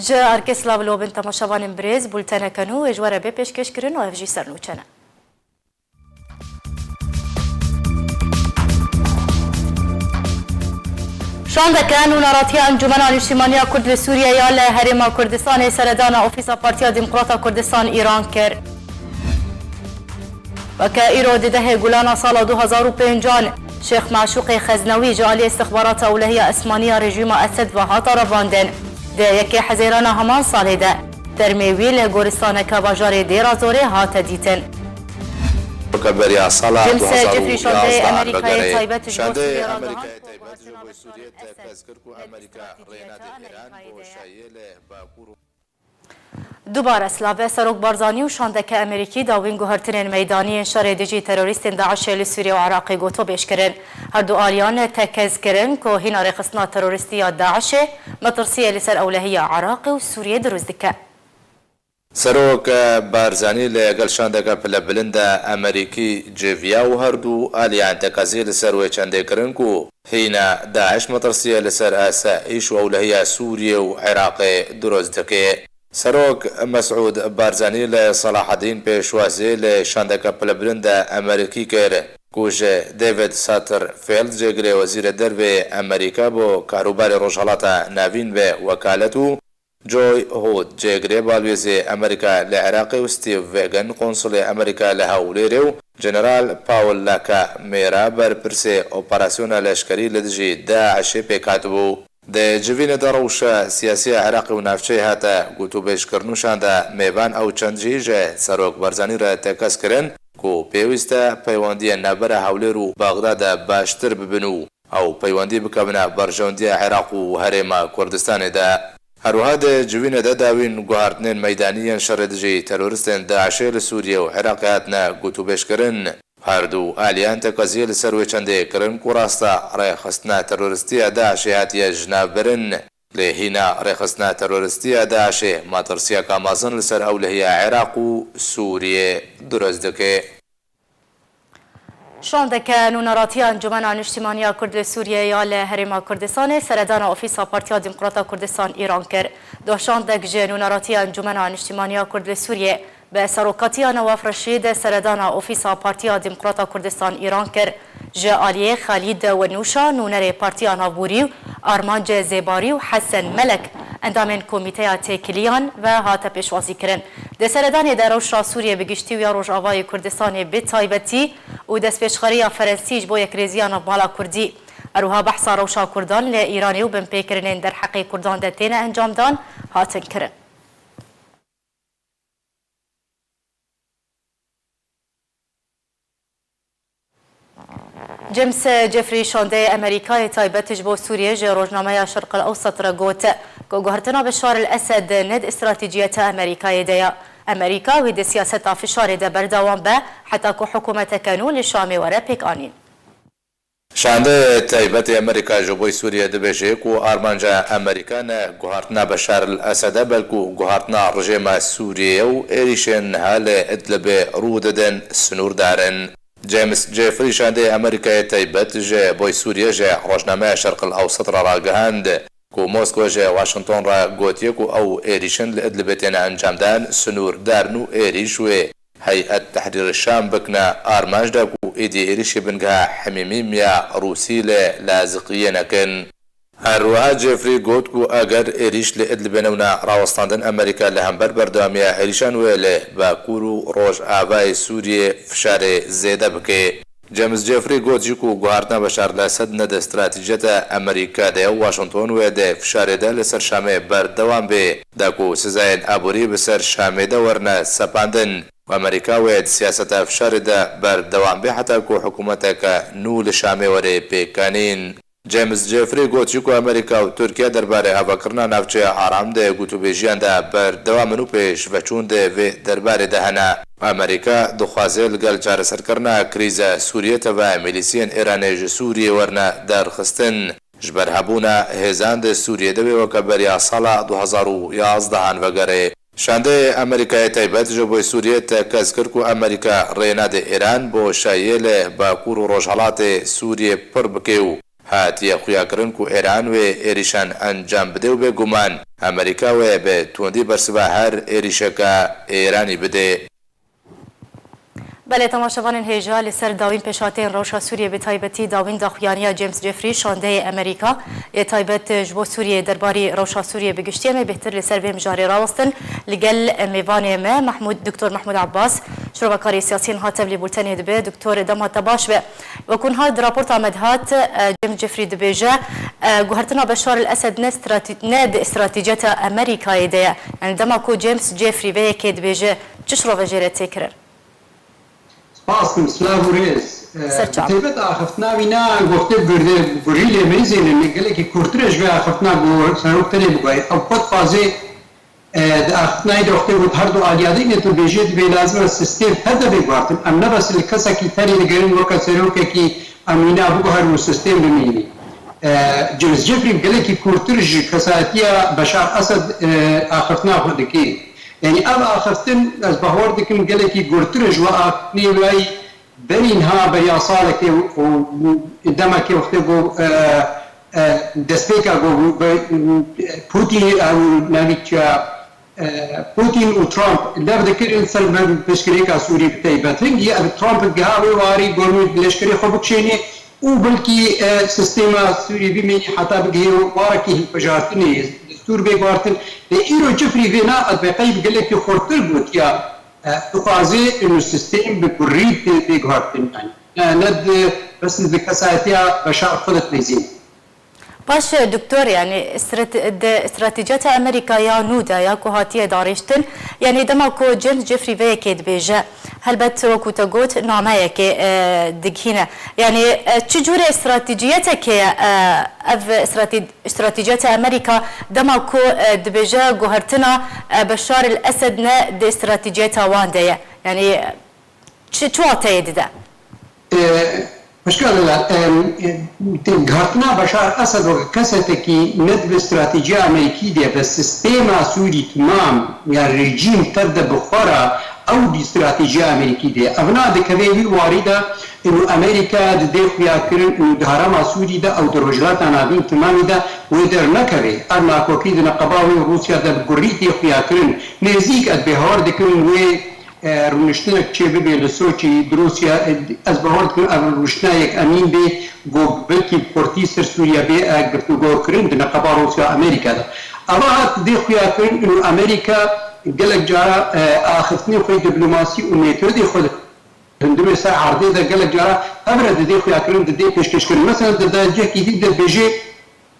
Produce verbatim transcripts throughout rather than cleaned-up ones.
Ji Arkê Silav lo bin temaşevanên birêz, bulteneke nû ê ji we re bê pêşkêşkirin û ev jî sernûçe ne. Şandeke Nûneratiya Encûmena Niştimaniya Kurd li Sûriye ya li Herêma Kurdistanê seredana Ofîsa Partiya Demokrata Kurdistan Îran kir. Weke îro di dehê Gulana sala du hezar û pêncan, Şêx Meşûqê Xeznewî ji alî Îstixbarata Ewlehiya Esmaniya rejîma Esed ve hata revandin. Di yekê Hezêrana heman salê de, termê wî li goristaneke bajarê Dêra Zorê hate dîtin. Weke beriya sala James Jeffrey, şandeyê Amerîkayê taybet ji bo Sûriye re dihat ku guhertina Beşar el Esed di stratejiyeta Amerîkayê de ye. Dubare silav e. Serok Barzanî û şandeke Amerîkî dawîn guhertinên meydanî yên şerê dijî terorîstên DAIŞê li Sûriye û Iraqê gotûbêj kirin. Her du aliyan tekez kirin ku hîna rêxistina terorîstî ya DAIŞê metirsiyê li ser ewlehiya Iraqê û Sûriyê dirust dike. Serok Barzanî li gel şandeke pilebilind e Amerîkî civiya û her du aliyan tekeziyê li ser wê çendê kirin ku hîna DAIŞ metirsiyê li ser asayîş û ewlehiya Sûriyê û Iraqê dirust dike. Serok Mesûd Barzanî li Selahedîn Pêşwazê li şandeke pilebilind e Amerîkî kir ku ji David Satterfield, cêgirê Wezîrê Dervê Amerîka bo karûbarê Rojhelata Navîn ve wekalet û Joy Hood, cêgirê balwêzê Amerîka li Iraqê û Steve Waggon, konsulê Amerîka li Hewlêrê û General Paul Lacamera, berpirsê operasyona leşkerî li dijî DAIŞê pêk hatibû. Di civînê de rewşa siyasî ya Iraqê û navçeyê hate gotûbêjkirin û şanda mêvan ew çend jî ji Serok Barzanî re tekez kirin ku pêwîst e peywendiyên navbera Hewlêr û Bexdadê baştir bibin û ew peywendî bikevine berjewendiya Iraq û Herêma Kurdistanê de. Her wiha di civînê de dawîn guhartinên meydanî yên şerê dijî terorîstên DAIŞê li Sûriye û Iraqê hatine gotûbêjkirin. Her du aliyan tekeziyê li ser wê çendê kirin ku rast e rêxistina terorîstî ya DAIŞê hatiye jinavbirin, lê hîna rêxistina terorîstî ya DAIŞê metirsiyeke mezin li ser ewlehiya Iraq û Sûriyê dirust dike. Şandeke Nûneratiya Encûmena Niştimanî ya Kurd li Sûriyê ya li Herêma Kurdistanê seredana Ofîsa Partiya Demokrata Kurdistan Îran kir. Doh şandek ji Nûneratiya Encûmena Niştimanî ya Kurd li Sûriyê bi serokatiya Newaf Reşîd seredana Ofîsa Partiya Demokrata Kurdistan Îran kir. Ji aliyê Xalîd Wenûşa, nûnerê Partiya Navborî û Armanc Zêbarî û Hesen Melek, endamên Komîteya Têkiliyan ve hate pêşwazîkirin. Di seredanê de rewşa Sûriyê bi giştî û ya Rojavayê Kurdistanê bi taybetî û destpêşxeriya Ferensî ji bo yekrêziya navmala Kurdî, her wiha behsa rewşa Kurdan li Îranê û binpêkirinên derheqê Kurdan de têne encamdan, hatin kirin. James Jeffrey, şandeyê Amerîkayê taybet ji bo Sûriyê ji rojnameya Şerq el Ewsat re got ku guhertina Beşar el Esed ne di stratejiyeta Amerîkayê de ye. Amerîka wê di siyaseta fişarê de berdewam be heta ku hikûmeteke nû li Şamê were pêkanîn. Şandeyê taybetê Amerîka ji bo Sûriyê dibêje ku armanca Amerîka ne guhartina Beşar el Esed e, belkû guhartina rejêma Sûriyê ye û êrîşên niha li Idlibê rû didin, sinûrdar in. James Jeffrey, şandeyê Amerîkayê taybet ji bo Sûriyê ji rojnameya Şerq el Ewsat re ragihand ku Moskwa ji Washington re gotiye ku ew êrîşên li Idlibê têne encamdan, sinûrdar in û êrîş wê Heyet Tehrîr Şam bikine armanc de ku êdî êrîşê bingeha Hemîmîm ya Rûsî li Laziqiyê nekin. Her wiha Jeffrey got ku eger êrîş li Idlibê newna rawestandin, Amerîka li hember berdewamiya êrîşan wê li Bakur û Rojavayê Sûriyê fişarê zêde bike. James Jeffrey got jî ku guhartina Beşar el Esed ne di stratejiyeta Amerîka de ye û Washington wê di fişarê de li ser Şamê berdewam bê, da ku sizayên aborî bi ser Şamê de werine sepandin. Amerîka wê di siyaseta fişarê de berdewam bê heta ku hikûmeteke nû li Şamê were pêkanîn. James Jeffrey got jî ku Amerîka û Tirkiye derbarê avakirina navçeya aram de gotûbêjiyan de berdewam in û pêşveçûn di vê derbarê de hene. Amerîka dixwaze li gel çareserkirina krîza Sûriyê teva milîsiyên Îranê ji Sûriyê werine derxistin. Ji ber hebûna hêzan di Sûriyê de wê weke beriya sala du hezar û yazdehan vegere. Şandeyê Amerîkayê taybet ji bo Sûriyê tekez kir ku Amerîka rê nade Îran boşayiyê li Bakur û Rojhelatê Sûriyê pir bike û Hatiye xuyakirin ku Îran wê êrîşan encam bide û bêguman Amerîka wê bi tundî bersiva her êrîşeke Îranî bide. Belê, temaşevanên hêja, li ser dawîn pêşhateyên rewşa Sûriyê, bi taybetî dawîn daxuyaniya James Jeffrey, şandeyê Amerîka yê taybet ji bo Sûriyê, derbarî rewşa Sûriyê bi giştî, em ê bêhtir li ser vê mijarê rawestin. Li gel mêvanê me Mehmûd, Doktor Mehmûd Abbas, şirovekarê siyasî niha tevlî bultenê dibe. Doktor, dema te baş be. Wekû niha di raporta me de hat, e, James Jeffrey dibêje, e, guhertina Beşar el-Esed ne strati-, ne di stratejiyata Amerîkayê de ye. Yani dema ku James Jeffrey vê yekê dibêje, çi şirove jê re tê kirin? Spas dikim, silav û rêz. E, Ser çav. Bi taybet axiftina wî na goftê gurî lê meyzêne, gelekî kurtir e ji vê axiftina ku serok tenê bigayê. Ew xwe dixwaze E, di axiftinayê de wextê got her du aliyadeyê tu bêjê dibê lazim e sistêm her de bê guhartin. Em ne bes li kesekî tenê digerin weke serokekî em wîna biguherin û sistêm bimînî. E, James Jeffrey gelekî kûrtir ji kesayetiya Beşar Esed, e, axiftina xwe dike. Yanî ev axiftin ez bawer dikim gelekî gurtir e ji we axiftinê wayî Berî niha beriya salekê û, û demekê wextê ku, e, e, destpêka ku be-, Putin ew navî çi ya, e, Putin û Trump lev dikirin ser me-, piştgirêka Sûrî bi taybet. Hingî ev Trump giha wê warî gormî leşkerê xwe bikişênê û belkî, e, sistêma Sûrî bimînî heta bigihê warekî hilbijartinê, destûr bê guhartin. Lê îro Jeffrey vê na ez be qey bi gelekî xurtir gotiya. E, dixwaze inu sistêm bi kurî tê, tê guhartin, yani. Ne, ne di, bes di kesayetiya Beşar xwe de têzîn. Baş e, doktor, yani strate-, di stratejiyata Amerîka ya nû de ya ku hatiye darêştin, yani dema ku James Jeffrey vê yekê dibêje, helbet wekû te got, nameyekê, e, digihîne. Yani, e, çi cûrê stratejiyetekê ye, e, ev strate-, Stratejiyeta Amerîka dema ku, e, dibêje guhertina, e, Beşar el-Esed ne di stratejiyeta wan de ye. Yanî, e, çi, çi wateyê dide? E, Xwişka Delal, e, e, guhertina Beşar Esed weke kesetekî ne di stratejiya Amerîkî de, bi sistêma Sûrî timam ya rejîm tev de bi xwe re ew di stratejiya Amerîkî de. Ev na dikeve wî warî de, Û Amerîka di dê xuya kirin û di herêma Sûrî de ew di Rojhilata Navîn timamî de wê dernekeve. Ev nakokî di neqeba wê û Rûsya de bi gurî tê xuya kirin. Nêzîk ez bêhawar dikim wê, e, rûniştinek çêbibe li Soçî, di Rûsya, e, ez bawer dikim ev rûniştina yek emîn bê, ku belkî bi xurtî ser Sûriye bê, e, giftûgo kirin di neqeba Rûsya û Amerîka de. Eva hat dê xuya kirin û Amerîka gelek cara, e, axiftinê xwe diplomasî û metodê xwe Hundirê ser erdê de gelek cara hev re didê xuyakirin, didê pêşkêşkirin. Mesela di dercehekî dî de dibêjê,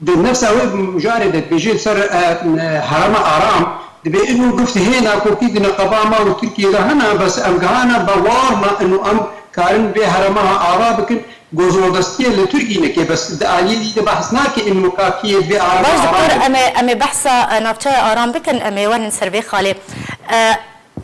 di nefsa wê mijarê de dibêjê ser, e, e, herêma aram, dibê ino gift hê nakokî di neqeba me û Tirkiyê de hene, bes em gihane be war me ino em karin vê herêma ava bikin, ku zordestiyê li Tirkiyê neke, bes di aliyê dî de behs nake ino ka kiyê vê herêma Baş, aram doktor, em ê, em ê behsa, e, navçeya aram bikin, em ê werin ser vê xalê. E,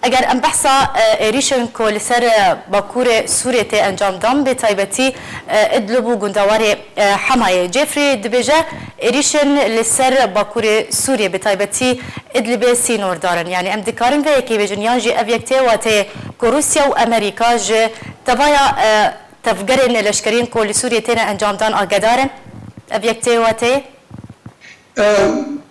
Eger em behsa, e, êrîşên ku li ser, e, bakurê Sûriyê tê encamdan, bi taybetî, e, Idlib û gundewarê, e, Hemayê. Jeffrey dibêje, êrîşên li ser bakurê Sûriyê, bi taybetî Idlibê sînordar in. Yanî em dikarin vê yekê bêjin, yan jî ev yek tê wateyê ku Rûsya û Amerîka ji tevaya, e, tevgerên leşkerî yên ku li Sûriyê têne encamdan agedar in? Ev yek tê wateyê? Em,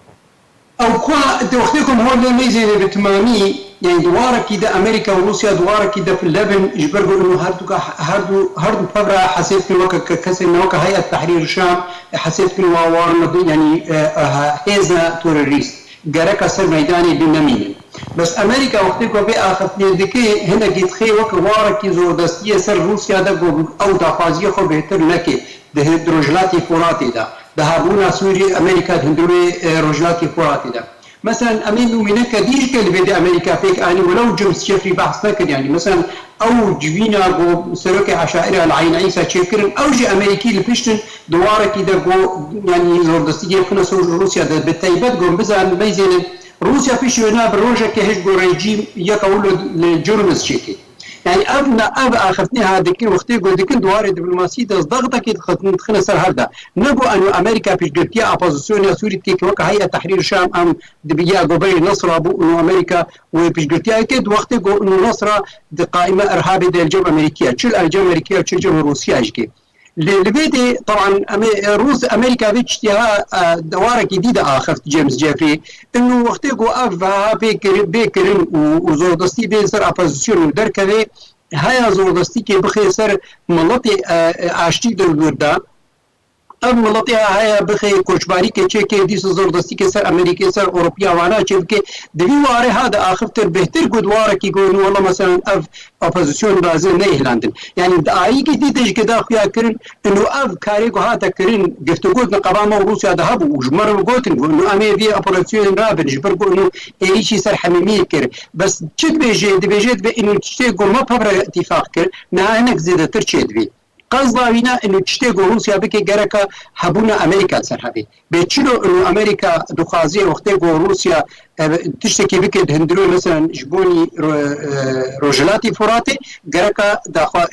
Ew ku di wextê ku em hol lê meyzêne bi timamî, yani di warekî de Amerîka û Rûsya di warekî de pile bin, ji ber ku ino her du ka, her du, her du pev re hesêb kin weke ke-, kesên ne weke Heyet Tehrir Şam, e, hesêb kin wa war nebin, yani, e, e, hêza terorîst, gereka ser meydanê bi nemînin. Bes Amerîka wextê ku vê axiftinê dike, hinekî dixê weke warekî zordestiyê ser Rûsya de ku ew daxwaziyê xwe bêhtir neke. Di hi-, di Rojhilatê Furatê de, di hebûna Sûriyê Amerîka di hundirê, e, Rojhilatê Furatê de. Mesela, em ê nimûneke dî jî ke li vê de Amerîka pêk anî, welew James Jeffrey behs nekir, yanî, mesela, ew civîna ku serokê Eşaira li Eyn Îsa çêkirin, ew jî Amerîkî li pişt in, di warekî de ku, yanî, zordestigê xine ser Rûsya de, bi taybet ku em bizanin, meyzênin, Rûsya piştî wêna bi rojekê hişt ku rejîm yeka wilo li Curmiz çêkir. Yani ev, ev axiftinê ha dikin, wextê ku dikin di warê diplomasî de zdaxtekê dixin, dixine ser hev de. Ne ku eno Amerîka piştgirtiya opozisyona Sûrî dike, weke Heyet Tehrîr Şam em dibiya ku berê Nasra bû, eno Amerîka wê piştgirtiya dike, di wextê ku eno Nasra di qaîme irhabê de li cem Amerîkiya, çi li cem Amerîkiya, çi li cem Rûsiya jî ke. Li, li vê de, teban, em ê, Rûs, Amerîka vê tiştî ha, e, dewarekî dî de axift James Jeffrey. Inu wextê ku ev ha pê kir-, bê kirin û, û zordestî bê ser opozîsyon û derkevê, haya zordestîkê bixê ser miletê, e, e, aştî di wir de. Ev miletê ha haya bixê koçbarîkê çêkê, dîsa zordestîkê ser Amerîkê, ser Ewropiya wana çêbike. Di vî warê ha de axiftir bêhtir ku di warekî ku inu wela, meselen, ev opozîsyon razê neyhilandin. Yanî di ayîkê dî de ji geda xuya kirin, inu ev karê ku hate kirin, giftûgo di neqeba me û Rûsya de hebû û ji me re gotin ku inu em ê vê operasyonê rabin, ji ber ku inu êrîşî ser Hemîmiyê kir. Bes çi dibêje? Dibêje, dibê inu tiştê ku me pevre îtîfaq kir, niha hinek zêdetir çêdibê. Qezda wîna inu tiştê ku Rûsya bike gereka hebûna Amerîka ser hebê. Bê çilo inu Amerîka dixwaze wextê ku Rûsya, e, tiştekî bike di hundirê, meselen, ji bonî ro-, e, Rojhilatî Furatê, gereka daxwa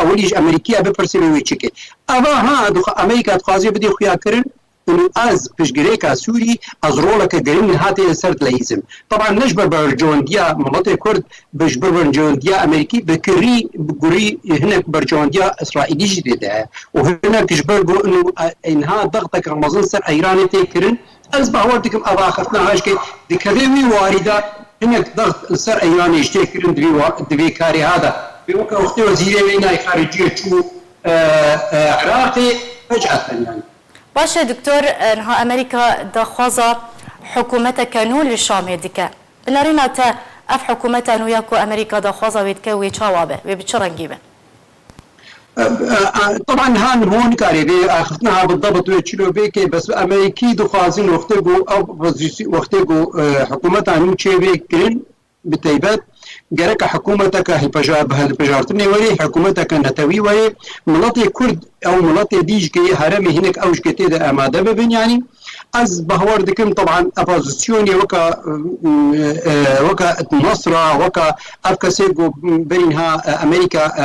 ewilî ji Amerîkiya bipirse wê wê çi ke. Eva ha dixwa-, Amerîka dixwaze bidê xuya kirin, û ez piştgirêka Sûrî, ez roleke girîng niha tê ser dileyîzim. Teban ne ji ber berjewendiya miletê Kurd, bi ji ber berjewendiya Amerîkî, bi kirî, bi gurî hinek berjewendiya Îsraîlî jî tê de heye. Û hinek ji ber ku inu, e, niha dexteke mezin ser Îranê tê kirin, ez bawer dikim ev axiftina ha jikê dikeve wî warî de hinek dext li ser Îranê jî tê kirin di vî wa-, di vî karê ha de. Wê weke wextê wezîrê wê nayê xariciyê çû, e, e, Iraqê, fec'eten yani. Baş e, Doktor, e, niha Amerîka daxwaza hikûmeteke nû li Şamê dike. Bi nerîna te, ev hikûmeta nû ya ku Amerîka daxwaza wê dike, wê çawa be? Wê bi çi rengî be? E, e, e, teban han ho nikarê vê axiftina ha bi debit wê çilo bê ke, bes Amerîkî dixwazin wextê ku ev pozîsyon, wextê ku, e, hikûmeta nû çê bê kirin, bi taybet gereka hikûmeteke hilpeja-, bi hilbijartinê were, hikûmeteke netewî were, miletê Kurd ew miletê dî ji ke herêmê hinek ew ji ke tê de amade bibin, yanî ez bawer dikim, teban, opozisyonê weka, e, e, weka Nasra, weka ev kesê ku berî niha, e, Amerîka, e,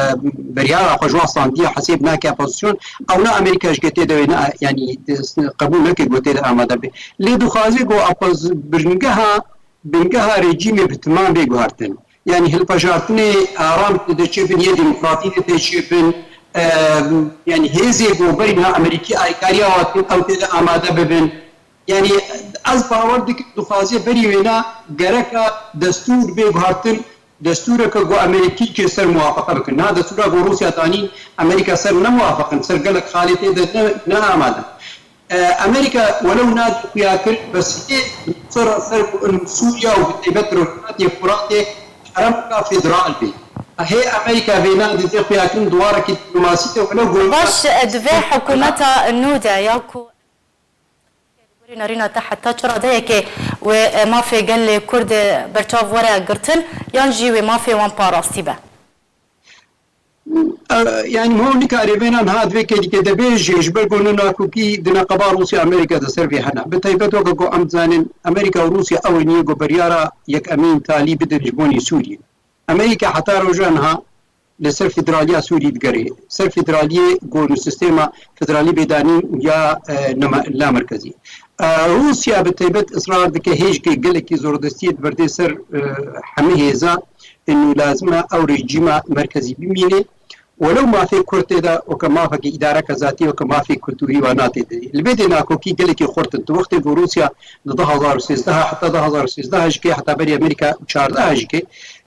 biryara xwe ji wan standiye hesêb nake opozisyon, ew ne Amerîka ji ke tê de wê ne, yanî, e, qebûl neke ku tê de amade be. Lê dixwaze ku opoz-, bingeha bingeha rejîmê bi timam bê guhertin. Yanî hilpejartinê aram tê de çêbin, yê demokratî de tê çêbin, e, yanî hêzê ku berî niha Amerîkî alîkariya wan dikin, ew tê de amade bibin. Yanî ez bawer dikim dixwaze berî wêna gereka destûr bê guhertin, destûreke ku Amerîkî jê ser muwafeqe bikin. Niha destûra ku Rûsya danîn, Amerîka ser ne muwafeq in, ser gelek xalê tê de ne, ne amade. E, Amerîka welew na xuya kir, bes hê ser, ser Sûriya û bi taybet Rojhilatê Furatê heremeka federal bê. Hê Amerîka vêna dide xuya kirin di warekî diplomasî de welew goyî Baş, e, di vê hikûmeta nû de ya ku Gorî nerîna te heta çi radeyekê wê, e, mafê gelê Kurd, e, berçav were girtin, yan jî wê mafê wan parastî be? E, yanî, ho nikarê vênan ha di vê kêlîkê de bêjê, ji ber ku ne nakokî di neqeba Rûsya Amerîka de ser vê hene. Bi taybet weke ku em dizanin, Amerîka û Rûsya ew ê niyê ku biryara yekemîn talî bidin ji bonî Sûriyê. Amerîka heta roja niha li ser federaliya Sûrî digere. Ser federaliyê ku li sîstema federalî bêdanîn ya, e, nema-, la merkezî. E, Rûsya bi taybet israr dike hêjkê gelekî zordestiyê diberdê ser, e, hemî hêza, inu lazim e ew rejîma merkezî bimîne. Welew mafê Kurd tê de weke mafekî îdareke zatî, weke mafê kulturî wana tê de. Li vê de nakokî gelekî xurt in. Tu wextê ku Rûsya li du hazar û sêzdeh heta du hazar û sêzdeh jikê, heta berî Amerîka çardeh jikê,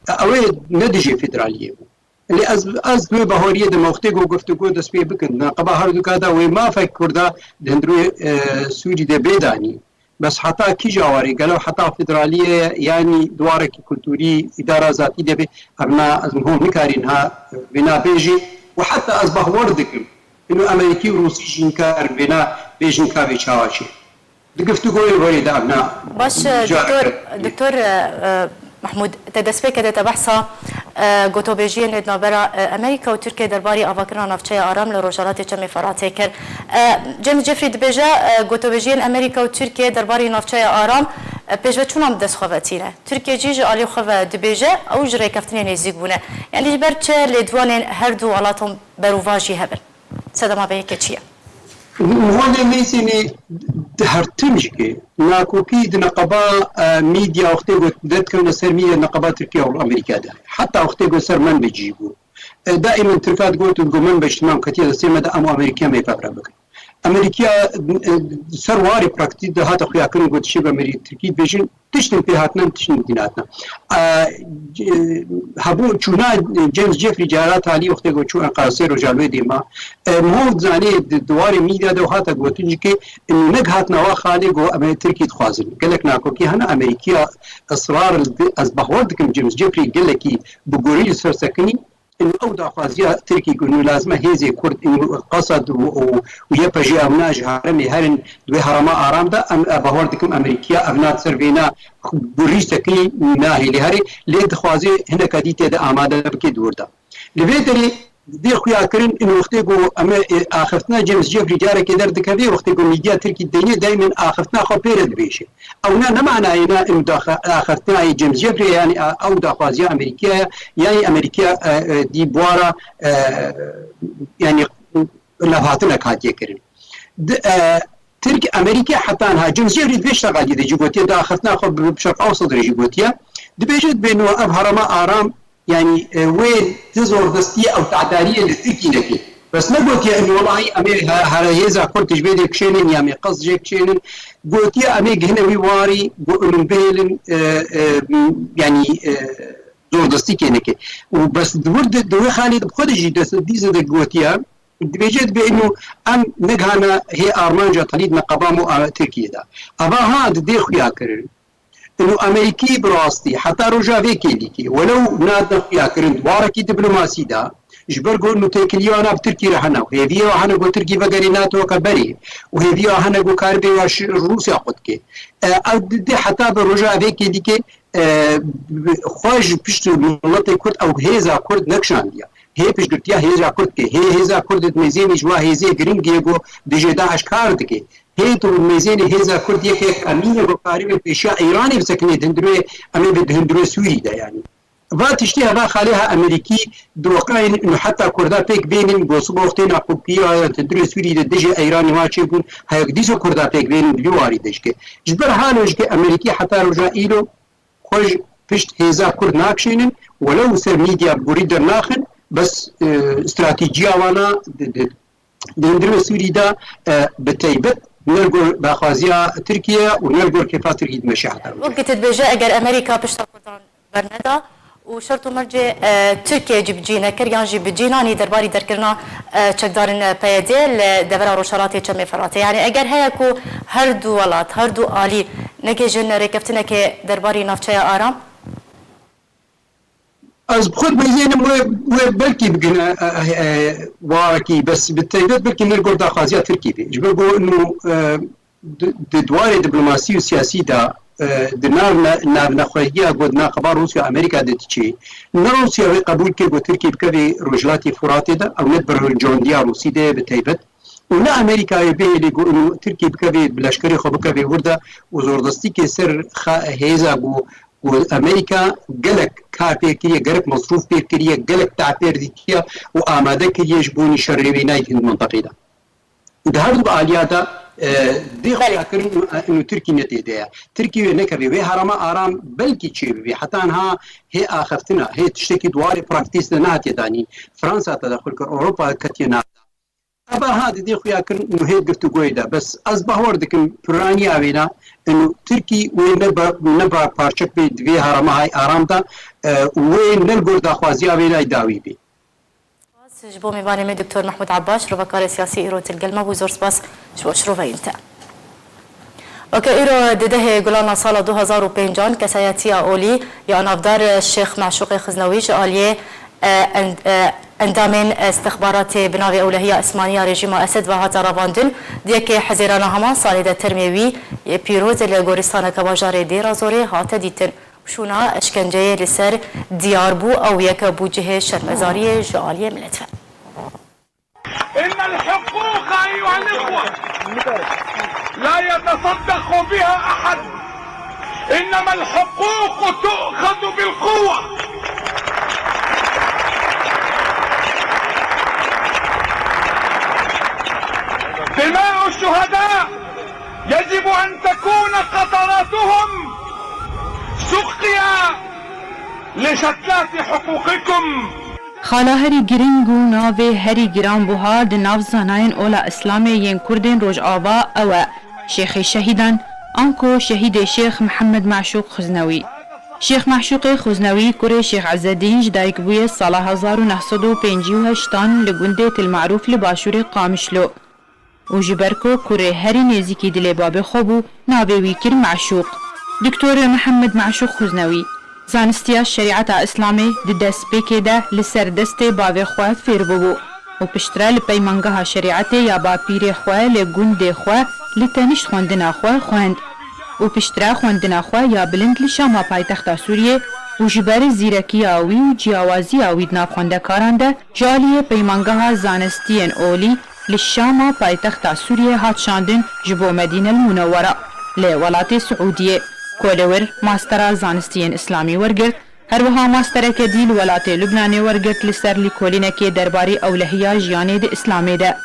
ew ê ne dijî federaliyê bû. Lê ez, ez di wê baweriyê de me wextê ku guftûgo dest pê bikin, neqeba herduka de wê mafek Kurda di hundirê, e, Sûrî de bê danî. Bes heta kîja warê, gelo heta federaliyê ye, yanî di warekî kulturî, îdara zatî de be, evna ez ho nikarî niha vêna bêjî û heta ez bawer dikim, ino Amerîkî û Rûsî jî nikarin vêna bêjin ka vê çawa çê. Di guftûgoyê werê de evna Baş, e, careke Doktor, Doktor, e, e, Mehmûd, te destpêkê de te behsa, e, gotobêjiyên navbera, e, Amerîka û Tirkiye derbarî avakirina navçeya Aram li rojhelatê Çemê Feratê kir. E, James Jeffrey dibêje, e, gotobêjiyên Amerîka û Tirkiye derbarî navçeya Aram, e, pêşveçûnan bi dest xwe ve tîne. Tirkiye jî ji alî xwe ve dibêje, ew ji rêkeftinê nêzîk bûne. Yanî ji ber çi lêdwanên her du welatan berovajî hebin? Sedema vê yekê çi ye? Holê mêzênê di her tim jikê, nakokî di neqeba, e, mîdya wextê ku derdikevne ser mîdya neqeba Tirkiye û Amerîka de. Heta wextê ku ser menbecî bû. E, daîmen Tirka digot û digot, min beştiman ketiye destê me de, em û Amerîkiya meyve re bikin. Amerîkiya, e, ser warê praktîk de hate xuyakirin, got, şê be merî Tirkî dibêjin, tiştin pê hatine, tiştin dî hatine. E, e, hebû çûna James Jeffrey cara talî wextê ku çû Enqera sê roja li wê dê ma. E, Mao zanê di, di warê mîdya de hate gotin jî ke, e, nek hatina wa xalê ku em ê Tirkî dixwazin. Gelek nakokî hene, Amerîkiya israr li di, ez bahwer dikim James Jeffrey gelekî bi gorî li ser sekinî. Û ew daxwaziya Tirkî ku nû lazim e hêzê Kurd û Qesed û, û, û Y P G evna ji herêmê herin di wê herêma aram de, em, e, bawer dikim Amerîkiya evna ser vêna gurî sekinî nahêlê herê, lê dixwaze hineka dî tê de amade bike di wir de. Li vê derê dê xuya kirin in wextê ku em, e, axiftina James Jeffrey carekê derdikeve, wextê ku mîdya Tirkî deyne, daîmen axiftina xwe pê re dibêje. Ew ne, ne manayê ne in daxa-, axiftina yê James Jeffrey, yanî a-, ew daxwaziya Amerîkiya ye, yanî Amerîkiya, e, e, dî buwara, e, yanî levhatinek hatiye kirin. Di, e, Tirk Amerîkê heta niha James Jeffrey di vê şteqaliyê de jî gotiye, daxistina xwe bi, bi Şerq Ewsat re jî gotiye. Dibêje, dibê no ev herêma aram, yanî, e, wê ti zordestiyê ew te'dariyê li Tirkî neke. Bes negotiye, em welahî em ê he-, here hêza Kurd ji vê dê kişênin ya em ê qez jê kişênin. Gotiye em ê gihine wî warî, go-, em bihêlin, e, e, yanî, e, zordestî kê neke. Û bes di wir di, di wê xalê de bi xwe de jî dest dîse de gotiye, dibêje, dibê ino em negihane hê armanca telî di neqeba mo a Tirkiyê de. Eva ha di dê xuya kirin. Û Amerîkî bi rastî heta roja vê kêlîkê, welew nadine xuya kirin di warekî diplomasî de, ji ber ku nû têkiliya wana bi Tirkî re hene û hêviya hene ku Tirkî vegerê NATO ke berê û hêviya hene ku karibê ya şi-, Rûsya qut ke. E, ew di, di heta bi roja vê kêlîkê, e, bi-, xwe ji pişt miletê Kurd ew hêza Kurd nekişandiye. Hê piştgirtiya hêza Kurd ke. Hê hêza Kurd di mêzênê ji wa hêzê giring ye ku dijê DAIŞ kar dike. Hê tu mêzênê hêza Kurd yek yek emîn e ku karibê pêşiya Îranê bisekine di hundirê, em ê bi di hundirê Sûrî de yanî. Va tiştê heva xalê ha Amerîkî diweqayên û heta Kurda pêk bênin, gosû bo wextê nakokiya ya hundirê Sûrî de dijê Îranê wa çêbûn, ha yek dîso Kurda pêk bênin di vî warî de jike. Ji ber halo jike Amerîkî heta roja îro xwe ji pişt hêza Kurd nakişênin, welew ser mîdya bi gorî dernaxin, bes, e, stratejîya wana di, di, di hundirê Sûrî de, e, bi teybet ne li gor daxwaziya Tirkiye û ne li gor kêfa Tirkî dimeşe heta roja. Wek dibêje, eger Amerîka pişta Kurdan berneda û şert û mercê, e, Tirkiye cîbicî nekir yan jî bi cî nanî derbarî derkirina, e, çekdarên, e, P Y D li devera rojhelatê Çemê Firatê. Yanî eger heye ku her du welat, her du alî negihîjin rêkeftinekê derbarî navçeya aram? Ez bi xwe dibêjînim wê, wê belkî bigine, e, e, e, warekî, bes bi taybet belkî ne li gor daxwaziya Tirkî be. Ji ber ku ino, e, di, di dwarê diplomasî û siyasî de, e, di nav ne-, navnexwehiya ku di naqeba Rûsya û Amerîka de diçe, ne Rûsya wê qebûl ke ku Tirkî bikeve Rojhilatê Furatê de, ew ne di berhewlcandiya Rûsî de ye bi taybet, û ne Amerîkayê bihêlê ku û Tirkî bikevê, bi leşkerê xwe bikevê wir de û zordestîkê ser xa-, hêza ku, ku Amerîka gelek kar pê kiriye, gelek mesrûf pê kiriye, gelek tah pê dîtiye û amade kiriye ji bo nîşerê wê nayê di mintaqê de. Di her du aliya de, e, dê Belê. Xuya kirin û, û Tirkî ne tê de ye. Tirkî wê nekevê. Wê herêma aram belkî çêbibê. Heta niha hê axiftina, hê tiştekî di warê praktîs de nehatiye danîn. Fransa tedexul kir, Ewropa ketiye nav. Eva ha didê xuya kirin û hê giftûgoyê de. Bes ez bawer dikim piraniya wêna û Tirkî wê ne ba, ne ba parçek bê di vê herêma hay aram de, e, û wê ne li gor daxwaziya wênayê dawî bê. Spas ji bo mêvanê me Doktor Mehmûd Ebbaş, rovekarê siyasî îro til gel me bû. Zor spas ji bo şiroveyên te. Weke îro di dehê Gulana sala du hezar û pêncan kesayetiya olî ya navdar Şêx Meşûqê Xiznewî ji aliyê, e, end-, e, endamên istixbaratê bi navê Ewlehiya Ismaniya rejîma Esed ve hate ravandin, di yekê Hezêrana heman salê de termê wî yê pîroz li goristaneke bajarê Dêra Zorê hate dîtin. Şûna eşkenceyê li ser diyar bû, ew yek bû cihê şermezariyê ji aliyê milet ve. إن الحقوق أيها الإخوة لا يتصدق بها أحد، إنما الحقوق تؤخذ بالقوة. دماء الشهداء يجب أن تكون قطراتهم سقيا لشتلات حقوقكم. Qala herî giring û navê herî giranbuha di nav zanayên ola Îslamê yên Kurdên Rojava ew e, Şêxê Şehîdan, anku Şehîdê Şêx Mihemed Meşûq Xuznewî. Şêx Meşûqê Xuznewî kurê Şêx Ezedîn ji dayik bûye sala hezar û neh sed û pêncî û heştan li gundê Til Marûf li başûrê Qamişlo. Û ji ber ku kurê herî nêzîkî dilê babê xwe bû, navê wî kir Meşûq. Doktor Mihemed Meşûq Xuznewî, zanistiya şerîeta Îslamê di destpêkê de li ser destê bavê xwe fêr bûbû û piştre li peymangeha şerîetê ya bapîrê xwe li gundê xwe li tenişt xwendina xwe xwend û piştre xwendina xwe ya bilind li Şama paytexta Sûriyê û ji ber zîrekiya wî û ciyawaziya wî di nav xwendekaran de ji aliyê Peymangeha Zanistiyên Olî li Şama paytexta Sûriyê hat şandin ji bo Medîne el Munewwera li welatê Siûdiyê, ku li wir mastera zanistiyên Îslamî wergirt, her wiha mastereke dî li welatê Lubnanê wergirt li ser lîkolînekê derbarî ewlehiya jiyanê di Îslamê de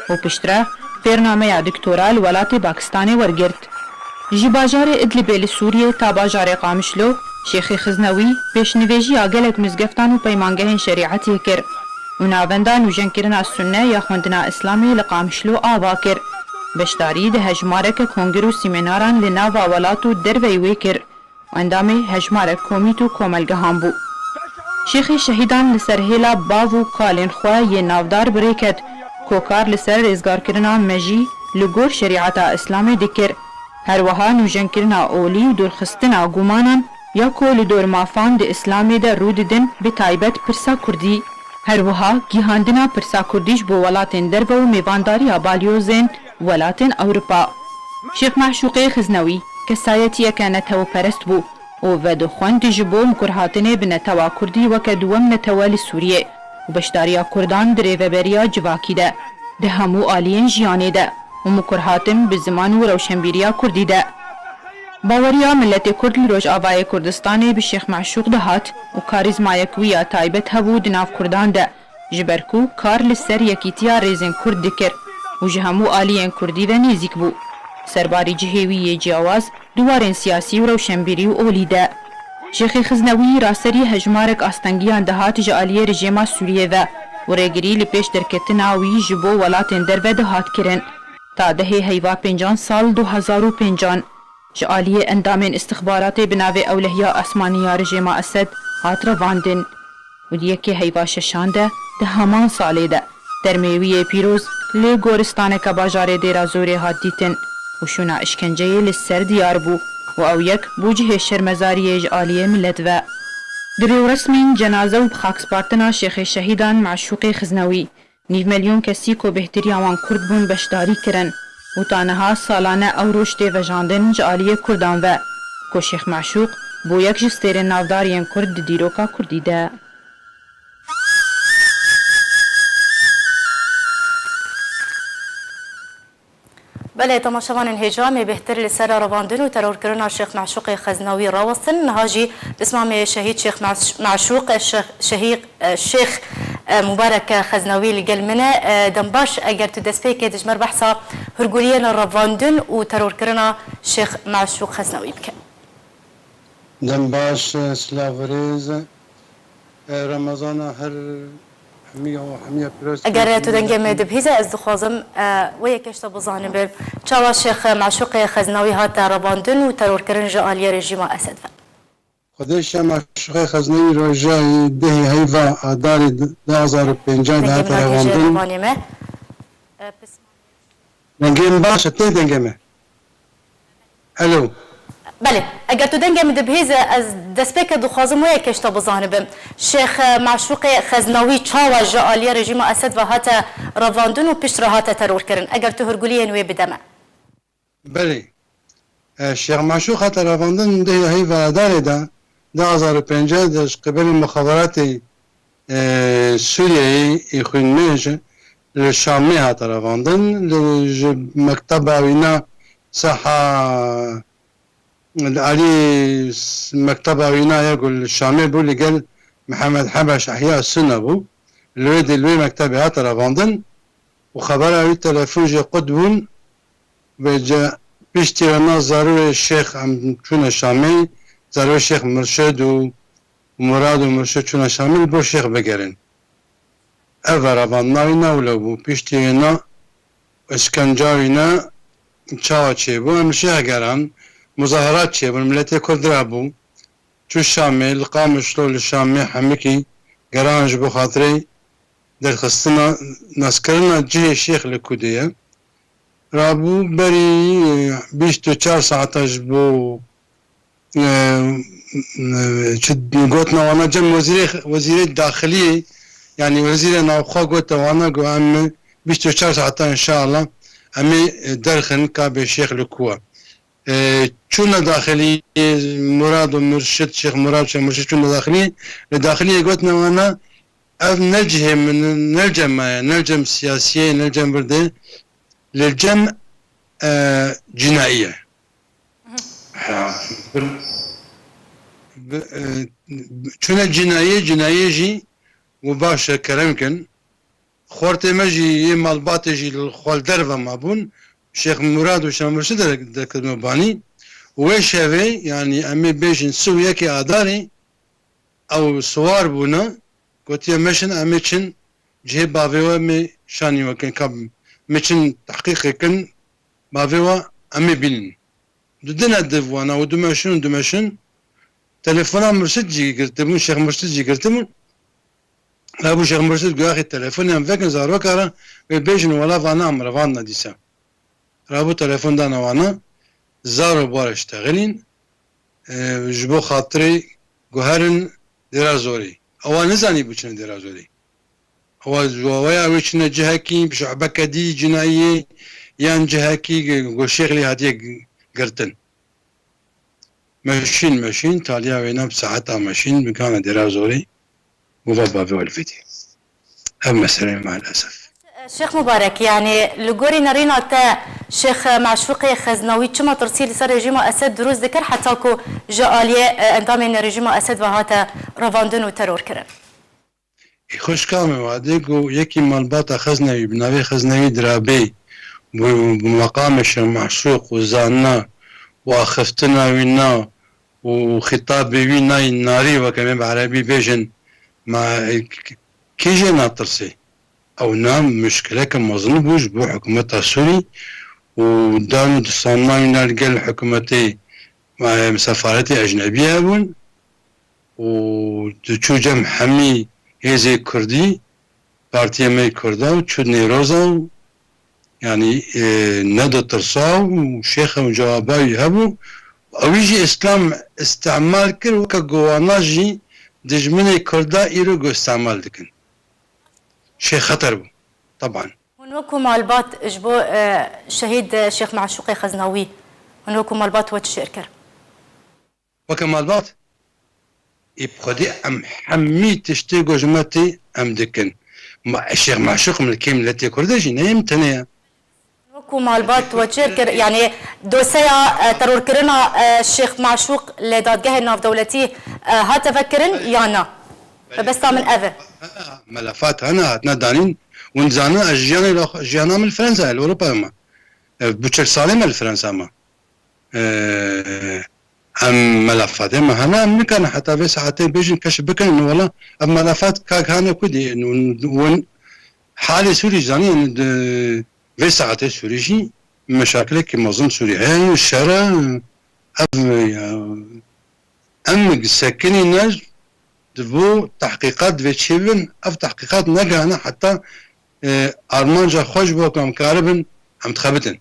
û piştre fêrnameya doktora li welatê Pakistanê wergirt. Ji bajarê Idlibê li Sûriyê ta bajarê Qamişlo, Şêxê Xiznewî pêşnivêjiya gelek mizgeftan û peymangehên şerîetê kir û navenda nûjenkirina Sunne ya xwendina Îslamê li Qamişlo ava kir. Beşdarî di hejmareke kongir û sîmînaran li nava welat û derveyî wê kir û endamê hejmarek komît û komelgehan bû. Şêxê Şehîdan li ser hêla bav û kalên xwe yê navdar bi rê ket ku kar li ser rêzgarkirina mejî li gor şerîeta Îslamê dikir. Her wiha nûjenkirina olî û dûrxistina gumanan ya ku li dor mafan di Îslamê de rû didin, bi taybet pirsa kurdî. Her wiha gihandina pirsa kurdî ji bo welatên derve û mêvandariya balyozên welatên Ewropa. Şêx Meşûqê Xiznewî kesayetiyeke neteweperest bû û vedixwend ji bo mikurhatinê bi netewa kurdî weke duwem netewe li Sûriyê û beşdariya kurdan di rêveberiya civakî de, di hemû aliyên jiyanê de û mikurhatin bi ziman û rewşenbîriya kurdî de. Baweriya miletê kurd li Rojavayê Kurdistanê bi Şêx Meşûq dihat û karîzmayek wî ya taybet hebû di nav kurdan de, ji ber ku kar li ser yekîtiya rêzên kurd dikir û ji hemû aliyên kurdî ve nêzîk bû. Serbarî cihê wî yê ciyawaz di warên siyasî û rewşenbîrî û olî de. Şêxê Xiznewî raserî hejmarek astengiyan dihat ji aliyê rejêma Sûriyê ve û rêgirî li pêş derketina wî ji bo welatên derve dihat kirin. Ta dehê heyva pêncan sal du hezar û pêncan ji aliyê endamên îstixbaratê bi navê Ewlehiya Asmanî ya rejêma Esed hat revandin û di yekê heyva şeşan de di heman salê de termê wî yê pîroz lê goristaneke bajarê Dêra Zorê hat dîtin û şûna îşkenceyê li ser diyar bû û ew yek bû cihê şermezariyê ji aliyê milet ve. Di rêwresmên cenaze û bixakspartina Şêxê Şehîdan Meşûqê Xiznewî, nîv milyon kesî ku bêhtiriya wan kurd bûn beşdarî kirin û ta niha salane ew roj tê vejandin ji aliyê kurdan ve ku Şêx Meşûq bû yek ji stêrên navdar yên kurd di dîroka kurdî de. Belê, temaşevanên hêja, em ê bêhtir li ser revandin û terorkirina Şêx Meşûqê Xeznawî rawestin. Niha jî pismamê şehîd Şêx Meş-, Meşûq, Şe-, şehî-, e, Şêx, e, Mubarek Xeznawî li gel min e. E, dem baş, eger tu destpêkê dijmer behsa hurguliyên revandin û terorkirina Şêx Meşûq Xeznawî bike. Dem baş, silav rêz. E, Remezana her hemiya û hemiya pîroz. Eger tu dengê min dibihîze, ez dixwazim, e, wê yekê ji te bizanibim. Çawa Şêx Meşûqê Xeznawî hate revandin û terorkirin ji aliyê rejîma Esed ve? Xwedê Şêx Meşûqê Xeznawî roja dehê heyva Adarê du hezar û pêncî de hate revandin. Dengê min nahêje, revandê me. E, pis- Dengê min baş e, tê dengê me. Alo. Belê, eger tu dengê min dibihîze, ez destpêke dixwazim wê yekê ji te bizanibim. Şêx, e, Meşûqê Xeznawî çawa ji aliyê rejîma Esed ve hate revandin û piştre hate terorkirin? Eger tu hurguliyên wê bide me. Belê. E, Şêx Meşûq hate revandin dehê heyva Adarê de, du hezar û pêncî de ji qibelê mixaberatê e, Sûriyeyê ê xwînmêj li Şamê hate revandin. Li, ji mekteba wîna Seha, li alî s-, mekteba wîna ya ku li Şamê bû, li gel Mihemed Hebeş Ehya Sunne bû. Li wê di, li wê mektebê hate revandin û xebera wî telefon jê qut bûn. Vêce piştî re na zarûrê Şêx em çûne Şamê, zarûrê Şêx Mirşid û Murad û Mirşid çûne Şamê li bo Şêx bigerin. Ev vera van navî newle bû. Piştî wêna, îşkenca wî ne çawa çêbû? Em şêx geran, muzaherat çêbûn, miletê Kurd re bû. Çû Şamê, li Qamişlo li Şamê hemikî geran ji bo xatirê derxistina, naskirina cihê şêx li ku de ye. Rabû berî, e, bîst û çar saeta ji bo, e, e, çi gotina wana cem wezîrê, wezîrê daxiliyê, yanî wezîrê navxwe gote wana ku em bîst û çar saeta înşallah em ê, e, derxin ka bê şêx li ku e. E, çûne daxiliyê Murad û Murşid, Şêx Murad, Şêx Murşid çûne daxiliyê, li daxiliyê gotina wana ev ne cihê min, ne cem me ye, ne cem siyasiyê, ne cem virdê, li cem, e, cînayî ye. Ha, bi, e, çûne cînayê, cînayê jî û baş e, kerem kin. Xortê me jî yê malbatê jî li xwe li derve mabûn. Şêx Murad û Şêx Murşid derek-, derketine banî. Û wê şevê, yanî em ê bêjin sî û yekê Adarê, ew siwar bûne, gotiye, meşin, em ê çin cihê bavê we, me şanî we kin, ka me çin tehqîqê kin, bavê we em ê bînin. Di dine div wana û dimeşin û dimeşin, telefona Murşid jî girtibûn, Şêx Murşid jî girtibûn. Hebû Şêx Murşid goyaxê telefonê em vekin zaroka re, wê bêjin wela vana em revandine dîsa. Rabû telefon dane wana, zar û bar ştexilîn, e, ji bo xatirê guherin Dêra Zorê. Ewa nizanî bû çine Dêra Zorê. Ewa ji wawaya wê çine cihekî, bi şuebeke dî cinayiyê, yan cihekî go şêxlî hatiye g-, girtin. Meşîn, meşîn, taliya wêna bi saeta meşîn, bikane Dêra Zorê, û va bavê we li vê dî. Ev meseleyê maalesef. Şêx Mubarek, yanî li gorî nerîna te Şêx Meşûqê Xeznawî çima tirsî li ser rejîma Esed dirûst dikir heta ku ji aliyê, e, endamên rejîma Esed ve hate revandin û teror kirin? Ê xwişka min, wadê ku yekî malbata Xeznewî, bi navê Xeznewî Dirabê, bi, bi meqamê Şêx Meşûq û zanina û axiftina wî na û xîtabê wî nayî narî, weke me bi erebî bêjin, ma, k-, kî jê natirsê? Ew na muşkileke mezin bû ji bo hikûmeta Sûrî û dan û distana wî na li gel hikûmetê, ma, sefaretê ecnebî hebûn û diçû cem hemî hêzê kurdî, partiyê me yê kurda û çû nêroza û, yanî, e, ne ditirsa û şêxe û cewaba wî hebû. Ewî jî îslam îstemal kir, weke ku wana jî dijminê kurda îro ku îstemal dikin. Şêx xeter bû, teban. Hûn wekû malbat ji bo, e, şehîd, e, Şêx Meşûqê Xeznawî, hûn wekû malbat we çi şêr kir? Weke malbat, ê bi xwedî em hemî tiştê ku ji me tê em dikin. Ma Şêx Meşûq milkê miletê Kurd e jî, ne yê min tenê ye. Wekû malbat we çêr kir, yanî doseya, e, terorkirina, e, Şêx Meşûq li dadgehê navdewletî, e, hate vekirin ya na? Mebesta min ev e. Melefat hene, hatine danîn. Hûn dizanin ez jiyanê li, jiyana min li Fransa ye, li Ewropayê me. E, bi çil salê me li Fransa me. E, em melefatê me hene, em nikarin heta vê saetê bêjin keşf bikin, wela ev melefat kak hane ku dî, hûn, hûn halê Sûrî zanî, yanî di vê saetê Sûrî jî meşakilekî mezin Sûrî heye, şer e, ev, ya, em sekinî ne, di bo tehqîqat divê çêbin, ev tehqîqat negihane heta, e, armanca xwe ji bo ku em karibin, em dixebitin.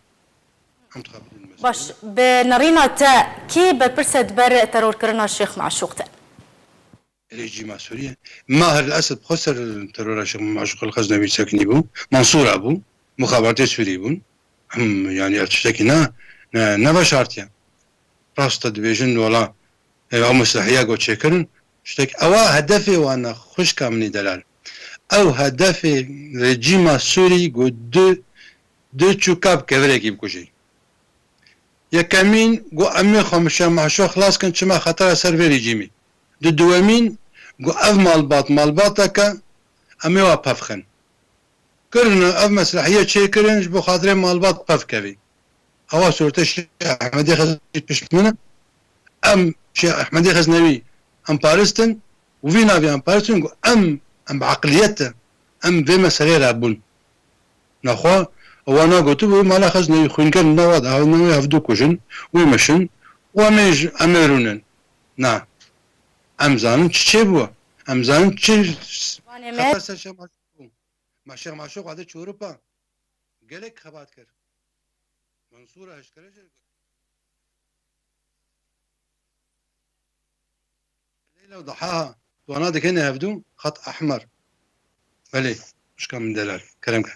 Em dixebitin mesela. Baş, bi nerîna te kî berpirs e di ber terorkirina Şêx Meşûq de? Rejîma Sûrî ye. Maher el Esed bi xwe ser terora Şêx Meşûq el Xeznewî sekinî bû. Mansûra bû. Muxabaratê Sûrî bûn. Em, yanî ev tiştekî ne, ne, neveşartiye. Rast e dibêjin wela, e, ew meslehiya ku çêkirin, tiştek, ewa hedefê wan e, xwişka min î delal. Ew hedefê rejîma Sûrî ku du, du çûka bi kevirekî bikujê. Yekemîn ku em ê xwe min Şêx Meşûq xilas kin, çima xetera ser vê rejîmî. Di duwemîn ku ev malbat, malbateke em ê wa pevxin. Kirin ev meslehiye çêkirin ji bo xatirê malbat pevkevî. Ewa sûrete Şêx Ehmedê Xeznewî pişt min e. Em Şêx Ehmedê Xeznewî em paristin û vî navî em paristin ku em, em bi eqliyet e. em vê meseleyê re bûn. Nexwe wana gotibû, mala xezinê wî xwînker nava de, ew newê hevdu kujin, wî mişin, û em ê ji, em ê rûnin. Na. Em zanin çi çêbû. Em zanin çi Vanê me. Xeter ser Şêx Maşûq bû. Ma Şêx Maşûq wadê çûripa. Gelek xebat kir. Mansûra eşkere jê got. Leyla û Diha, tu wana dikene hevdû, xet ehmer. Belê, xwişka min delal, kerem ke.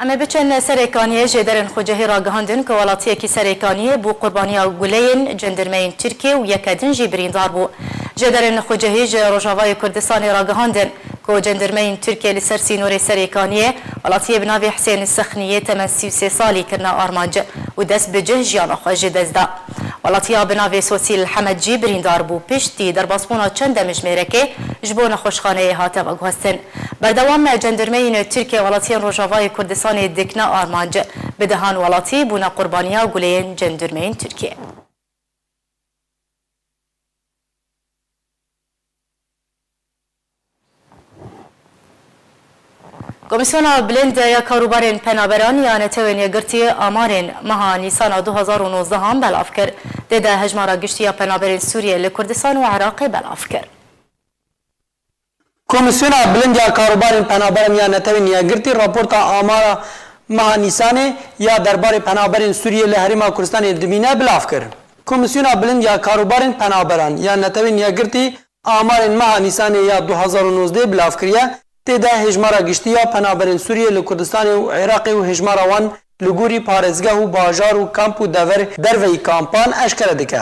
Em ê biçin Serêkaniyê, jêderên xwecihî ragihandin ku welatiyekî Serêkaniyê bû qurbaniya guleyên cendirmeyên Tirkiyê û yeke din jî birîndar bû. Jêderên xwecihî ji Rojavayê Kurdistanê ragihandin ku cendirmeyên Tirkiyê li ser sînorê Serêkaniyê welatiyê bi navê Hisên Sixniyê temen sî û sê salî kirine armanc û dest bi cih jiyana xwe ji dest da. Welatiya bi navê Sosîl Hemed jî birîndar bû, piştî derbasbûna çend demjimêrekê ji bo nexweşxaneyê hate veguhestin. Berdewam cendirmeyên Tirkiye welatiyên Rojavayê Kurdistanê dikine armanc, bi dehan welatî bûne qurbaniya guleyên cendirmeyên Tirkiye. Komîsyona Bilind ya Karûbarên Penaberan ya Netewên Yekgirtî amarên meha Nîsana du hazar û nozdeh an belav kir. Tê de hejmara giştî ya penaberên Sûriyê li Kurdistan û Iraqê belav kir. Komîsyona Bilind ya Karûbarên Penaberan ya Netewên Yekgirtî raporta amara meha Nîsanê ya derbarê penaberên Sûriyê li Herêma Kurdistanê dimîne belav kir. Komîsyona Bilind ya Karûbarên Penaberan ya Netewên Yekgirtî amarên meha Nîsanê ya du hazar û nozdeh belav kiriye, tê de hêjmara giştî ya penaberên Sûriyê li Kurdistanê û Iraqê û hêjmara wan li gorî parêzgeh û bajar û kamp û dever derveyî kampan eşkere dike.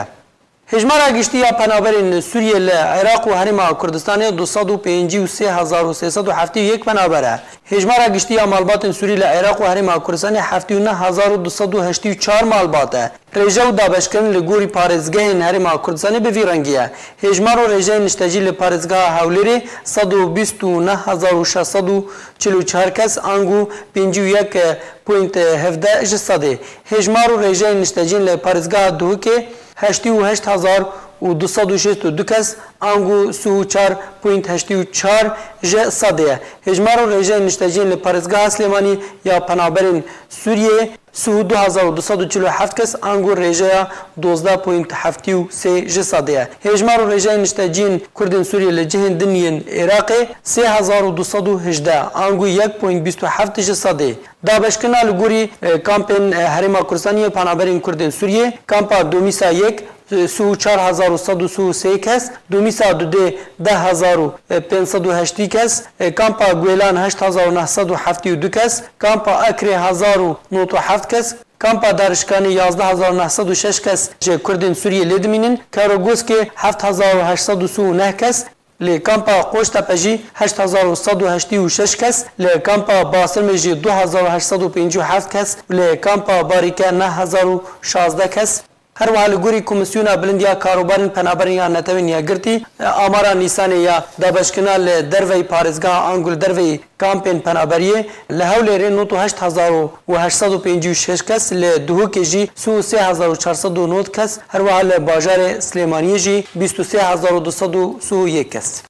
Hêjmara giştî ya penaberên Sûriyê li Iraq û Herêma Kurdistanê du sed û pêncî û sê hezar û sê sed û heftê û yek penaber e. Hêjmara giştî ya malbatên Sûrî li Iraq û Herêma Kurdistanê heftê û neh hezar û du sed û heştê û çar malbat e. Rêje û dabeşkirin li gorî parêzgehên Herêma Kurdistanê bi vî rengî ye. Hêjmar û rêjeyên niştecî li parêzgeha Hewlêrê sed û bîst û neh hezar û şeş sed û çil û çar kes, ango pêncî û yek point hevdeh ji sedê. Hêjmar û rêjeyên niştecîn li parêzgeha Duhokê heştê û heşt hezar û du sed û şêst û du kes, ango sî û çar point heştê û çar ji sedê ye. Hêjmar û rêjeyên niştecîn li parêzgeha Silêmanî ya penaberên Sûriyê sî û du hezar û du sed û çil û heft kes, ango rêjeya dozdeh point heftê û sê ji sedê ye. Hêjmar û rêjeyên niştecîn Kurdên Sûriyê li cihên din yên Iraqê sê hezar û du sed û hejdeh, ango yek point bîst û heft ji sedê. Dabeşkirina li gorî, e, kampên, e, Herêma Kurdistanê yê penaberên Kurdên Sûriyê, kampa Domîsa yek, sî û çar hezar û sed û sî û sê kes, Dumîsa Dudê deh hezar û pênc sed û heştî kes, e, Kampa Guêlan heşt hezar û neh sed û heftî û du kes, Kampa Ekrê hezar û nod û heft kes, Kampa Darişkanê yazdeh hezar û neh sed û şeş kes ji Kurdên Sûriyê lê dimînin, Kerogoskê heft hezar û heşt sed û sî û neh kes, li Kampa Qoçtepe jî heşt hezar û sed û heştî û şeş kes, li Kampa Basirmê jî du hezar û heşt sed û pêncî û heft kes û li Kampa Barîke neh hezar û şazdeh kes. Her wiha li gorî Komîsyona Bilind ya Karobarên Penaberên ya Netewên Yekgirtî, amara Nîsanê ya dabeşkirina li derveyî parêzgeha ango li derveyî kampên penaberiyê li Hewlêrê nod û heşt hezar û heşt sed û pêncî û şeş kes, li Duhokê jî sî û sê hezar û çar sed û nod kes, her wiha li bajarê Silêmaniyê jî bîst û sê hezar û du sed û sî û yek kes.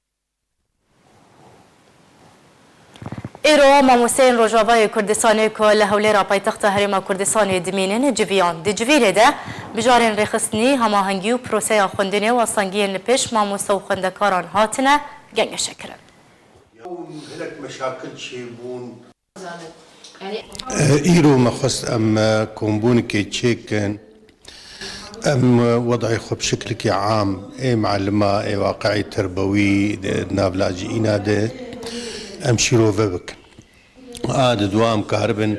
Îro mamosteyên Rojavayê Kurdistanê ku li Hewlêra paytexta Herêma Kurdistanê dimînin civiyan. Di civînê de mijarên rêxistinî, hemahengî û proseya xwendinê û astengiyên li pêş mamoste û xwendekaran hatine gengeşekirin. Hinek meşakil çêbûn. Îro me xwest em, e, kombûnikê çêkin. Em, e, wedayê xwe bi şiklekî am, ê muellima, ê waqi'ê terbewî, e, nav lacîna de em şîrove bikin. A di dua em karibin,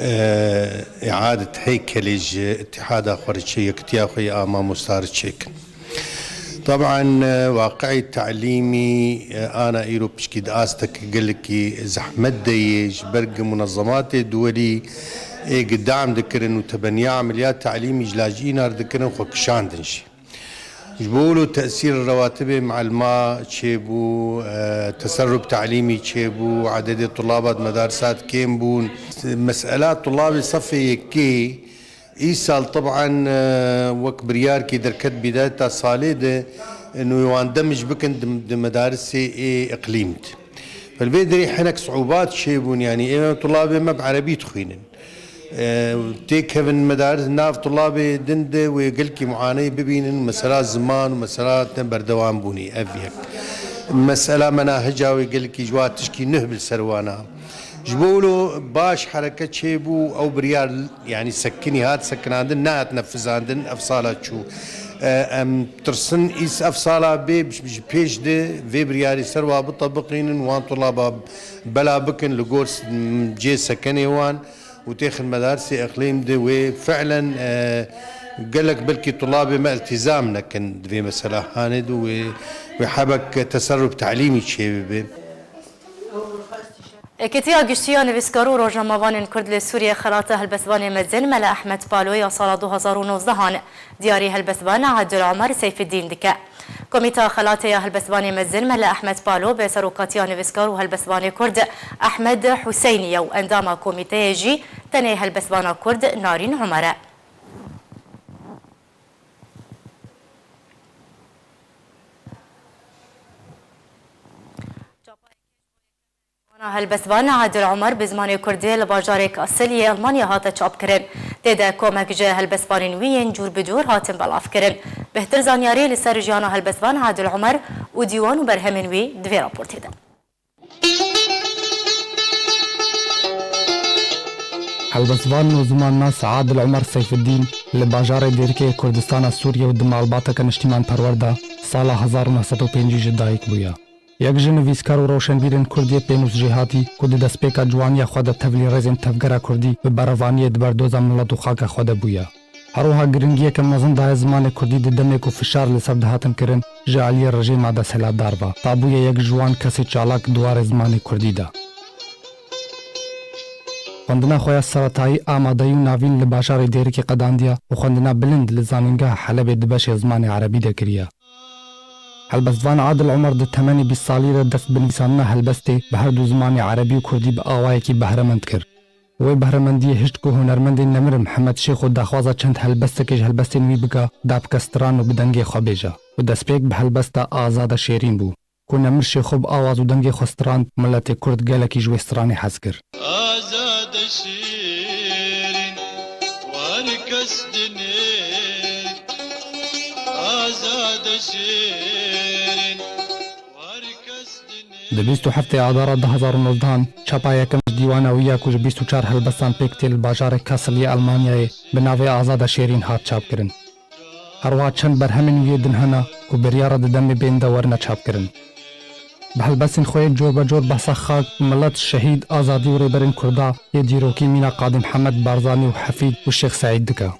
e, îadet heykelê ji îtihada xwe re çê, yekitiya xwe yê a mamosta re çêkin. Taban, e, waqi'ê te'lîmî, e, ana îro pişkî di astek gelekî zehmet de yê, ji ber ku munezematê duwelî ê ku dam dikirin û tebeniya emeliyat te'lîmî ji lacîna re dikirin, xwe kişandin jî. Ji bo wilo tesîr rewatibê muellima çêbû, e, teserrub te'lîmî çêbû, ededê tulaba di medarisa de kêm bûn. Mesela tulabê sefê yekê, îsal teban, e, wek biryarkî derket bîdayeta salê de, e, nû wan demij bikin di, di medarisê ê iqlîm de. Li vê derê hinek siûbat çêbûn, yanî ê me tulabê me bi erebî dixwînin. E, têkevin medaris nav tulabê din de wê gelkî muaneyê bibînin, mesela ziman û mesela te berdewam bûnî, ev yek. Mesela menahica wê gelkî ji wa tişkî nuh bi ser wana. Ji bo wilo baş hereke çêbû, ew biryar, yanî sekinî hat sekinandin, nehat nefizandin, ev sala çû. E, em tirsin îs ev sala bê, ji pêş de vê biryarî ser wa bitebiqînin, wan tulaba bela bikin li gor s-, cê sekenê wan û tê xidmedarsê iqlîm de wê fi'len, e, gelek belkî tulabê me iltîzam nekin di vê mesela hanê de wê, wê hebek teserruf te'lîmî çêbibe. Yekîtiya Giştî ya Nivîskar û Rojnamevanên Kurd li Sûriyê xelata helbestvanê mezin Mele Ehmed Palo ya sala du hazar û nozdehan diyarî helbestvan Adil Omer Seyfiddîn dike. Komîta Xelatê ya Helbestvanê Mezin Mele Ehmed Palo bi serokatiya nivîskar û helbestvanê Kurd Ehmed Huseynî ye û endama komîteyê jî tenê helbestvana Kurd Narîn Omer e. Wana helbestvan Adil Omer bi zimanê Kurdî li bajarê Kassel yê Elmanya hate çapkirin. Tê de komek ji helbestvanên wî yên cûr bi cûr hatin belavkirin. Bêhtir zanyarî li ser jiyana helbestvan Adil Omer û dîwan û berhemên wî di vê raportê de. Helbestvan û zimannas Adil Omer Seyfiddîn li bajarê Dêrikê Kurdistana Sûriyê û di malbateke niştîmanperwer de sala hezar û neh sed û pêncî ji dayik bûye. Yek ji nivîskar û rewşenbîrên Kurd yê pênûs jêhatî ku di destpêka ciwaniya xwe de tevlî rêzên tevgera Kurdî bi berevaniyê di berdoza milet û xaka xwe de bûye. Her wiha giringiyeke mezin daye zimanê Kurdî di demê ku fişar li ser dihatin kirin ji aliyê rejîma desthilatdar ve. Ta bûye yek ji wan kesê çalak di warê zimanê Kurdî de. Xwendina xwe ya seretayî, amadeyî û navîn li bajarê Dêrikê qedandiye û xwendina bilind li Zanîngeha Helebê di beşê zimanê erebî de kiriye. Helbestvan Adil Omer di temenê bîst salî de dest bi nivîsandina helbestê bi her du zimanê erebî û kurdî bi awayekî behremend kir. Wê behremendiyê hişt ku hunermendê nemir Mihemed Şêxo daxwaza çend helbestekê ji helbestên wî bike, da bike stran û bi dengê xwe bêje. Bi destpêk bi helbesta Azade Şêrîn bû. Ku Nemir Şêxo bi awaz û dengê xwe strand, miletê Kurd gelekî ji wê stranê hez kir. Azade şêrîn, war kes dinê. Azade şêrîn, war kes dinê. Di bîst û heftê Adara du hazar û nozdehan çapa yekem ji dîwana wî ya ku ji bîst û çar helbestan pêk tê li bajarê Kassel yê Elmanyayê bi navê Azade Şêrîn hat çapkirin. Herwiha çend berhemên wî yê din hene ku biryar e di demê bên de werine çapkirin. Bi helbestên xwe yê cor be cor behsa xak, milet, şehîd, azadî û rêberên Kurda yê dîrokî mîna Qadî Mihemed, Barzanî û Hefîd û Şêx Seîd dike.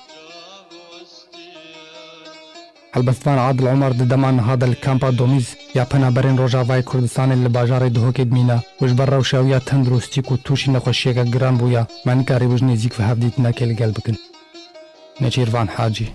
Helbestvan Adil Omer di dema niha de li kampa Domîz ya penaberên Rojavayê Kurdistanê li bajarê Duhokê dimîne û ji ber rewşa wî ya tenduristî ku tûşî nexweşiyeke giran bûye, me nikarîbû ji nêzîk ve hevdîtinekê li gel bikin. Nêçîrvan Hacî.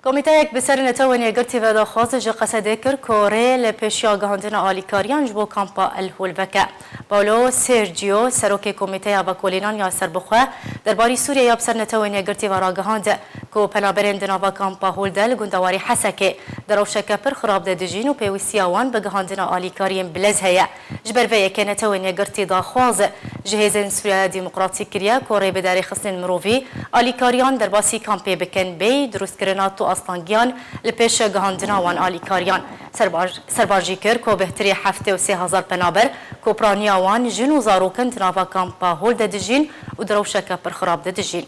Komîteyek bi ser Netewên Yekgirtî ve daxwaz ji Qesedê kir ku rê li pêşiya gihandina alîkariyan ji bo kampa El Hûl veke. Paulo Sergio, serokê Komîteya Vekolînan ya Serbixwe, derbarî Sûriyeya bi ser Netewên Yekgirtî ve ragihand ku penaberên di nava kampa Hûl de li gundewarî Hesekê di rewşeke pir xirab de dijîn û pêwîstiya wan bi gihandina alîkariyên bilez heye. Ji ber vê yekê Netewên Yekgirtî daxwaz ji Hêzên Sûriyeya Demokratîk kiriye ku rê bi derêxistinên mirovî alîkariyan derbasî kampê bikin, bêyî dirustkirina tu astangiyan li pêş gihandina wan alîkariyan. Serbar-, serbar jî kir ku bêhtirî heftê û sê hezar penaber ku piraniya wan jin û zarok in di nava kampa Hûl de dijîn û di rewşeke pir xirab de dijîn.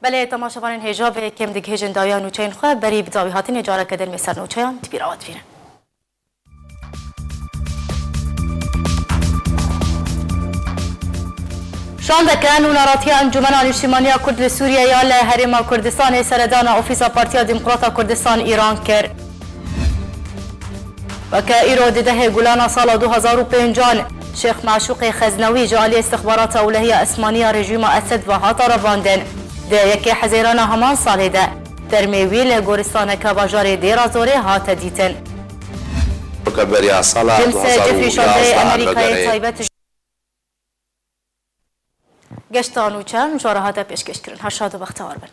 Belê, temaşevanên hêja, vê yekê em digihêjin dawiya nûçeyên xwe, berî bi dawî hatinê careke din me ser nûçeyan di bîra we dibînin. Şandeke nûneratiya Encûmena Niştîmaniya Kurd li Sûriye ya li Herêma Kurdistanê seredana Ofîsa Partiya Demokrata Kurdistan Îran kir. Weke îro di dehê Gulana sala du hezar û pêncan, Şêx Meşûqê Xeznewî ji aliyê Îstixbarata Ewlehiya Esmaniya rejîma Esed ve hate revandin. Di yekê Hezêrana heman salê de termê wî li goristaneke bajarê Dêra Zorê hate dîtin. Weke beriya sala Dimse du hezar û yazde Jeffrey Şandeyê Amerîkayê taybet. Geşta nûçe ji we re hate pêşkêşkirin. Her şad û bextewar bin.